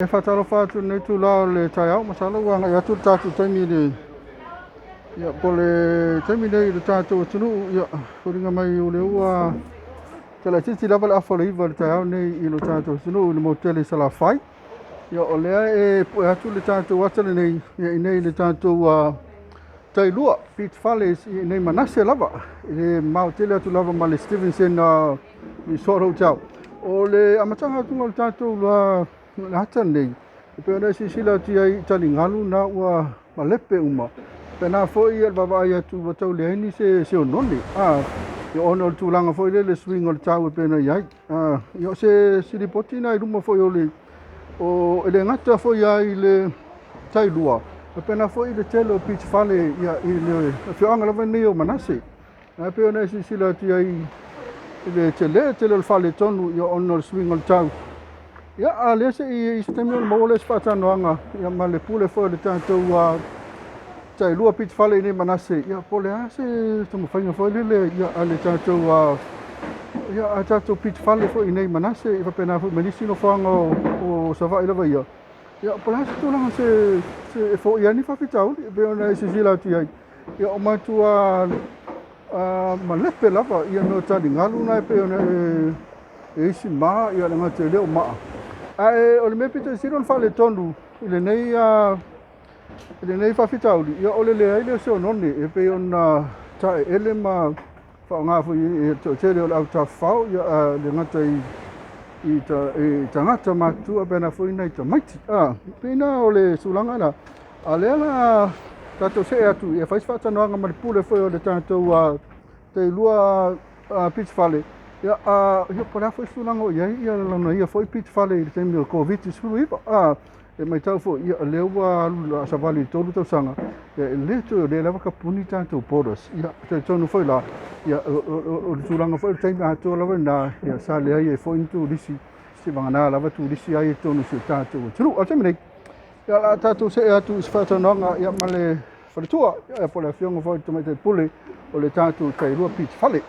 E faatalofa atu i lenei itula o le taeao, masalo ua agai atu le tatou taimi i le ia po o le taimi nei i le tatou atunuu, ia foliga mai o lea ua talaitiiti lava le afa o le 9 i le taeao nei i lo tatou atunuu i le motu tele i Salafai. Ia o lea e pue atu le tatou ata lenei ia i nei i le tatou Tailua Beach Fales i nei Manase lava i le mamao tele atu lava ma le Stevenson Resort Hotel. O le amataga atuga o le tatou le ata lenei, e pei ona e silasila atu i ai i taligalu na ua malepe uma. Pena foi le vaavaai atu ua tau leai ni se oneone ia ona o le tulaga foi lele, suiga o le tau e pei ona i ai. Ia o se lipoti na i luma foi o le o e le gata foi ai i le Tailua, e pena foi le tele o beach fale ia i le afioaga lava nei o Manase. Ae pei ona e silasila atu ai i le tele tele o le faaletonu ia ona o le suiga o le tau. Ia a lea se i se taimi ona maua lea o se faatanoaga ia ma le pule foi o le tatou Tailua Beach Fale i nei Manase, ia po o le a se taumafaiga foi lele ia a le tatou ia a tatou beach fale foi i nei Manase, i faapena foi ma nisi nofoaga o Savaii lava ia. Ia po o le a se tulaga se e foia ai ni faafitauli e pei ona e silasila atu i ai. Ia o matua malepe lava ia mea o taligalu na e pei ona e isi ma ia le gata i lea o maa. Ae o le mea pito i sili ona faaletonu i lenei faafitauli, ia o le leai lea o se oneone e pei ona taeele ma faaaoga foi e le toatele o le autafafao, ia le gata i tagata matutua faapena foi nai tamaiti. Pei na o le tulaga la. A o lea la tatou see atu ia fai se faatanoaga ma le pule foi o le tatou Tailua Beach Fale. Ia, ia po o le a foi se tulaga o i ai ia lona ia foi beach fale i le taimi o le Koviti-19. E matau foi ia lea ua alu savali i le 3 tausaga, ia e le toe o lea lava kapuni tatou borders. Ia talitonu foi la, ia o le tulaga foi o le taimi atoa lava lena, ia sa leai ai foi ni turisi, se vagana lava turisi ai i totonu o si o tatou atunuu. A o le taimi nei, ia la tatou see atu i se faatanoaga ia ma le faletua, ia po o le afioga foi i le Tamaitai Pule o le tatou Tailua Beach Fale.